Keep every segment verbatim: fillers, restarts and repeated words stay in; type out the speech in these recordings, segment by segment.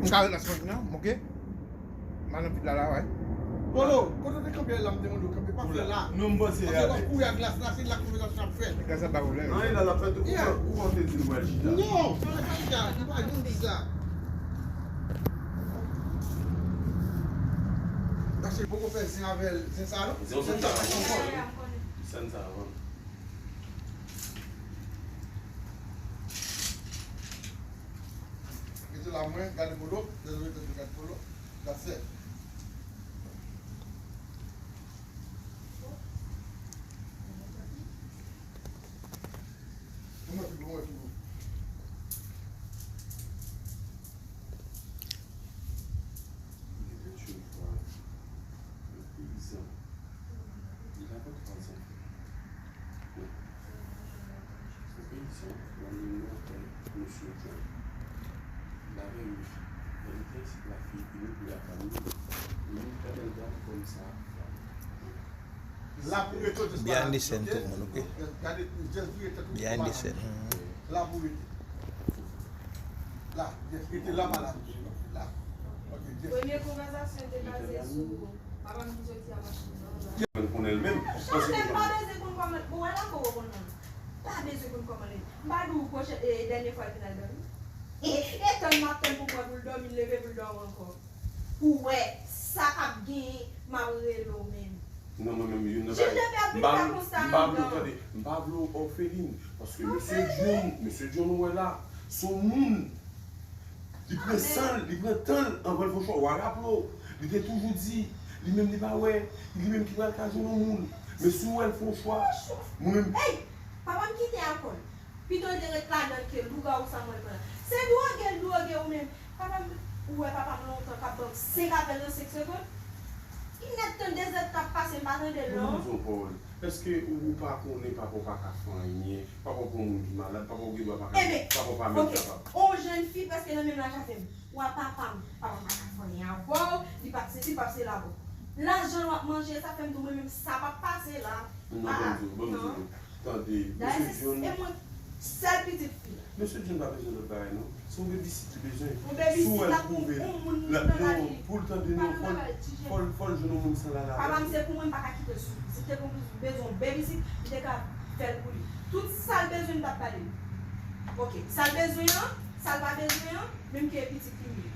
M ka ret la sou machin nan, ok? M al nan vid la, la, wi. Polo, kote w te kanpe la, m te mande w kanpe, pa fè la. Non, m panse. Paske w ap kouri ak glas la, se la konvèsasyon ap fèt. Glas la pa pwoblèm. Anyen la, l ap fèt, ou, ou an te di l mwen chita. Non, pa chita, li pa janm di sa. Paske poko fè zen avè l, zen sa non. Zen sa avan. Zen sa avan. Rete la mwen, gade Polo, lè nou rete gade Polo, l ap fè. Mwen figi, mwen figi. Li te pèdi yon fwa, yon peyizan. Li ka gen twa zan. Wi. Yon peyizan, nan menm nan, e, mesye John. L avè yon fi. Lè li te isit la, fi vini pou lakay li. Li vin fè bèl dam kòm sa. Behind the scene, tout moun, ok? Behind the scene. La pou rete. La, yes, rete la, malad. La. Ok, yes. Premye konvèsasyon te baze sou papa m ki soti a machin nan la. Mwen konnen l menm. Chantal pa bezwen konn kòman, bon, wè la ko w konnen. Pa bezwen konn kòman l ye. M pa di w pwochè, e, dènye fwa l vin al dòmi. E tann m ap tann pou m wè pou l dòmi, l leve pou l dòmi ankò. Pou wè sa k ap genyen, m ap rele w menm. Non, mwen menm, youn nan bagay, m pa vle, m pa vle w, tande, m pa vle w òfelin, paske mesye John, mesye John ou wè la, se yon moun, li pran san l, li pran tan l anvan l fè yon chwa. W a raple w, li te toujou di, li menm li pa wè, li menm ki pral ka jwenn yon moun. Men si w wè l fè yon chwa, mwen menm. Ey! Papa m kite alkòl. Pito l te ret ladan l ke lougawou sa mwen pran. Se dwoge l dwoge ou menm. Papa m, ou wè papa m lontan k ap ban m senk apèl nan senk segonn? Li nèk tann de zèdtan ap pase, m pa tande l non. Bon, m di yon pawòl. Èske ou, ou pa konnen papa w pa ka fè anyen? Papa w pa yon moun ki malad, papa w gen dwa pa ka, papa w pa menm kapab. On jèn fi prèske nan menm laj avè m. Wa papa m, papa m pa ka fè anyen avè w, li p ap sesi, li p ap sela avè w. Lajan w ap manje, sa fè m di w mwen menm sa p ap pase la. Non, ban m di w, ban m di w. Tande, mesye John. E mwen, sèl pitit fi. Mesye John pa bezwen lòt bagay non. Se yon babysit li bezwen. Si w wè l twouve l, non, pou l tande non, fò l, fò l jwenn yon moun san lala. Papa m se pou mwen, m pa ka kite l sou. Si l te kon bezwen yon babysit, m te ka fè l pou li. Tout sa l bezwen, m t ap ba li. Ok, sa l bezwen an, sa l pa bezwen an, menm ke pitit li ye.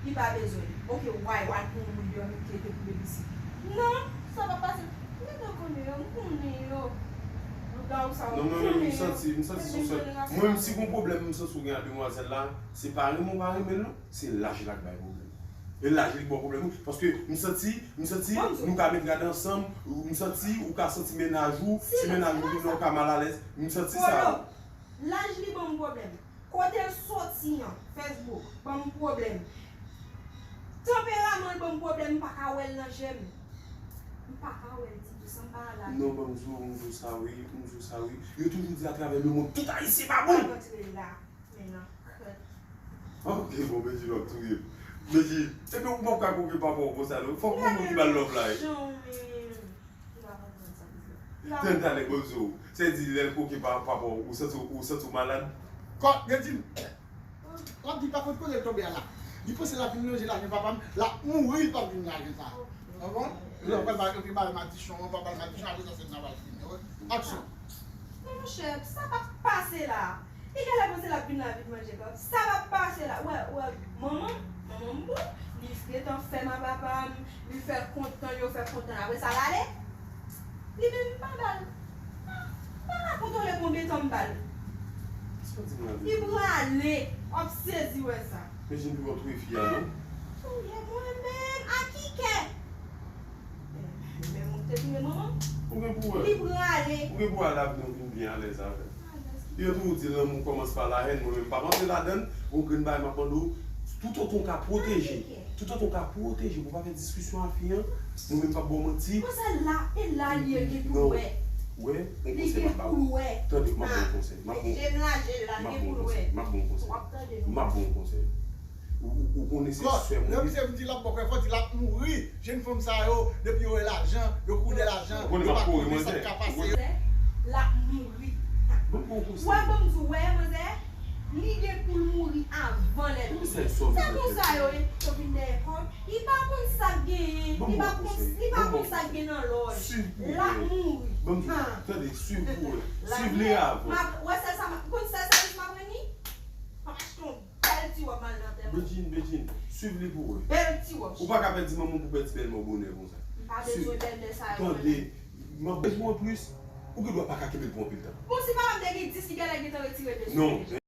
Li pa bezwen. Ok, why, why pou yon moun deyò menm ki rete pou babysit? Non, sa p ap pase. Mwen te konnen yo, m konnen yo. Lougawou sa yo, m konnen yo. Non, mwen menm, m santi, m santi se yon sèl. Mwen menm, si gon pwoblèm, m santi w gen ak demwazèl la, se pa renmen w pa renmen l non, se laj la k bay pwoblèm. E laj li k ba w pwoblèm wi, paske m santi, m santi nou ka met rad ansanm, m santi ou ka santi mennaj ou, si mennaj ou vin la ou ka malalèz, m santi sa wi. Laj li ban m pwoblèm. Kote l soti an, Facebook, ban m pwoblèm. Tanperaman l ban m pwoblèm, m pa ka wè l nan je m. M pa ka wè l ditou san m pa al avè l. Non, ban m di w, m di w sa wi, m di w sa wi. Yo toujou di atravè lemonn, tout Ayisyen pa bon. Pa rantre la, men nan kèt. Ok, bon, Medjine w ap touye m. Medjine, epi ou p ap ka koke papa w konsa non. Fòk gon moun ki ba l love la wi. Jan w menm. Tande talè, Bonzo. Se di lè l koke pa, papa w, ou santi, ou santi w malad? Kò, gen di m. W ap di pa kont kote l tonbe a la. Li panse l ap vin manje lajan papa m, l ap mouri, li p ap vin lajan sa. Konprann? Lè w pral ba, ba l madichon, w pa ba l madichon, apre sa se nan bal fini, wi. Aksyon. Non, monchè, sa p ap pase la. Li genlè panse l ap vin la vin manje kòb. Sa p ap pase la. Wè, wè, manman, manman m bon. Li gentan fè m a papa m, li fè kontan, yo fè kontan. Apre sa, l ale. Li menm, m pa ba l. M pa ka kontwole konbyen tan m ba l. Sa w di m la, Li prale. W ap sezi wè sa. Medjine pi bon touye fi a, non? Touye mwen menm, a ki kè? Men moun te touye manman. Ou gen pou wè. Li prale. Ou gen pou wè lavi nou vin byen alèz avè l. Alèz ki Yo toujou di lanmou kòmanse pa lahèn, mwen menm m p ap antre ladann, gon grenn bagay m ap mande w, toutotan w ka pwoteje, toutotan w ka pwoteje, pou w pa fè diskisyon a fi an, mwen menm m p ap ba w manti. Manzè la, e la li ye, gen pou l wè. Wè, yon konsèy m ap ba w. Tande, m ap ba w konsèy. M ap ba w konsèy. M ap ba w konsèy. M ap ba w konsèy. Ou, ou, ou konnen se sè mwen. Lè misye vin di l ap bò kò, fò di l ap mouri. Jenn fanm sa yo, depi yo wè lajan, yo kouri dèyè lajan, yo pa konnen sa k ka pase yo. L ap mouri. Ban m ba w konsèy. Wè, ban m di w, wè, manzè, li gen pou l mouri avan lè l. Se moun sa yo ye, yo vin dèyè kò l. Li pa konn sa k genyen, li pa konn, li pa konn sa k gen nan lòj. L ap mouri. Ban m di w, tande, swiv pou wè. Swiv li avan. Wè sèl sa, konn sèl sèvis m ap rann li? M ap achte yon bèl ti wòb m al nan antèman. Bedjine, Bedjine, swiv li pou wè. Bèl ti wòb. Ou pa ka pèdi manman w pou pèdi bèlmè w bonè konsa. M pa bezwen bèlmè sa yo. Tande, m ap bezwen w anplis. Ou gen dwa pa ka kenbe l pou anpil tan. Bon, si papa m te gen dis, li genlè gentan retire de sou li. Non.